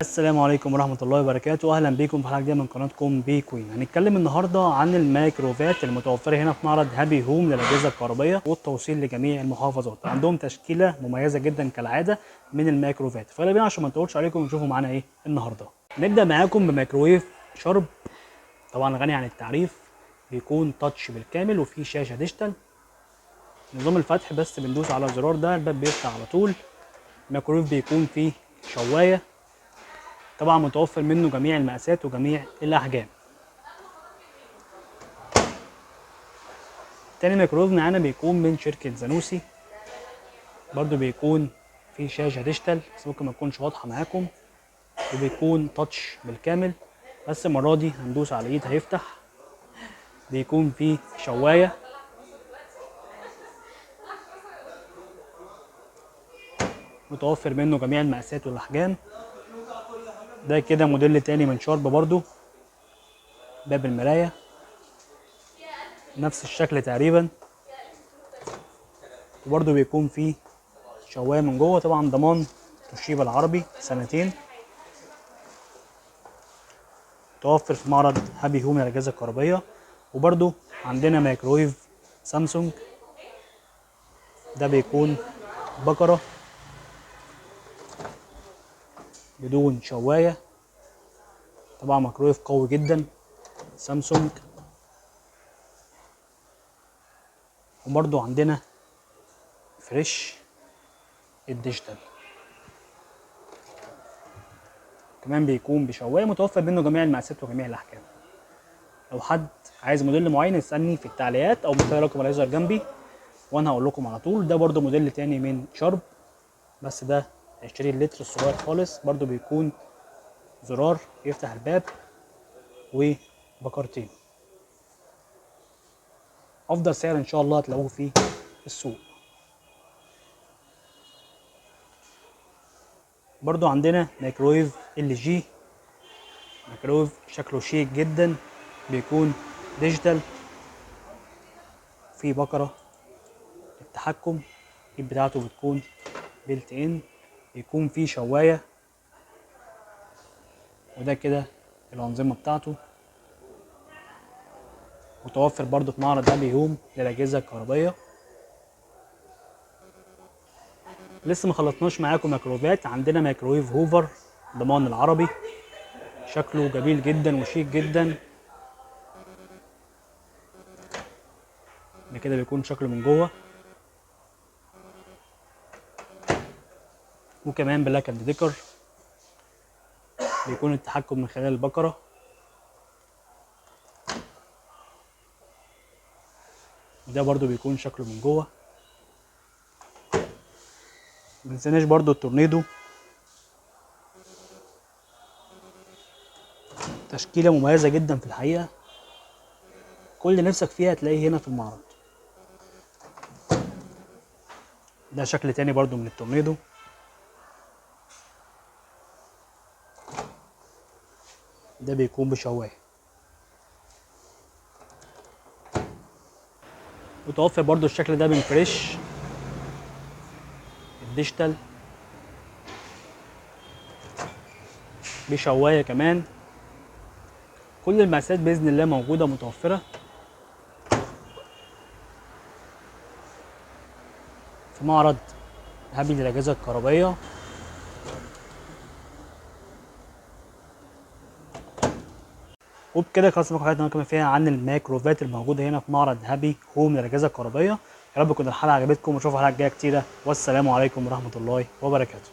السلام عليكم ورحمة الله وبركاته. أهلا بيكم في حلقة جديدة من قناتكم بي كوين. هنتكلم النهاردة عن الميكروفات المتوفرة هنا في معرض هابي هوم للأجهزة الكهربائية والتوصيل لجميع المحافظات. عندهم تشكيلة مميزة جدا كالعادة من الميكروفات، فيلا بينا عشان ما نطولش عليكم ونشوفوا معانا ايه النهاردة. نبدأ معاكم بميكروويف شارب، طبعا غني عن التعريف، بيكون touch بالكامل وفيه شاشة digital. نظام الفتح بس بندوس على الزرار ده الباب بيفتح على طول. الميكروويف بيكون فيه شواية، طبعا متوفر منه جميع المقاسات وجميع الاحجام. تاني ميكروويف معانا بيكون من شركة زانوسي، برضو بيكون فيه شاشة digital بس ممكن ما تكونش واضحة معاكم، وبيكون touch بالكامل، بس المرة دي هندوس على ايد هيفتح. بيكون فيه شواية، متوفر منه جميع المقاسات والاحجام. ده كده موديل تاني من شارب، برضو باب المراية نفس الشكل تقريبا، وبرضو بيكون فيه شواية من جوه. طبعا ضمان توشيبا العربي سنتين. متوفر في معرض هابي هوم للأجهزة الكهربائية. وبرضو عندنا مايكرويف سامسونج، ده بيكون بكرة بدون شواية، طبعا مايكرويف قوي جدا سامسونج. وبرضو عندنا فريش ال digital كمان بيكون بشواية، متوفر منه جميع المقاسات وجميع الأحجام. لو حد عايز موديل معين يسألني في التعليقات أو بتلاقي رقم الليزر جنبي وأنا هقول لكم على طول. ده برضو موديل تاني من شارب، بس ده 20 لتر الصغير خالص، برضو بيكون زرار يفتح الباب وبكرتين. أفضل سعر إن شاء الله هتلاقوه في السوق. برضو عندنا مايكرويف ال جي، مايكرويف شكله شيك جدا، بيكون digital، في بكرة التحكم بتاعته بتكون built in، بيكون فيه شواية، وده كده الأنظمة بتاعته. متوفر برضو في معرض هابي هوم للأجهزة الكهربائية. لسه ما خلصناش معاكم مايكروفات. عندنا مايكرويف هوفر ضمان العربي، شكله جميل جدا وشيك جدا. ده كده بيكون شكله من جوه، وكمان بلاك اند ديكر، بيكون التحكم من خلال البكرة. وده برضو بيكون شكله من جوه. ما ننساش برضو التورنيدو، تشكيلة مميزة جدا في الحقيقة، كل اللي نفسك فيها هتلاقيه هنا في المعرض. ده شكل تاني برضو من التورنيدو. ده بيكون بشواية. متوفر برضو الشكل ده من فريش ال digital بشواية كمان. كل المقاسات بإذن الله موجودة متوفرة في معرض هابي للأجهزة الكهربائية. وبكده خلاص معاكم حلقتنا كمان فيها عن الميكروفات الموجودة هنا في معرض هابي هوم للأجهزة الكهربائية. يا رب تكون الحلقة عجبتكم، ونشوفوا حلقات جاية كتيرة. والسلام عليكم ورحمة الله وبركاته.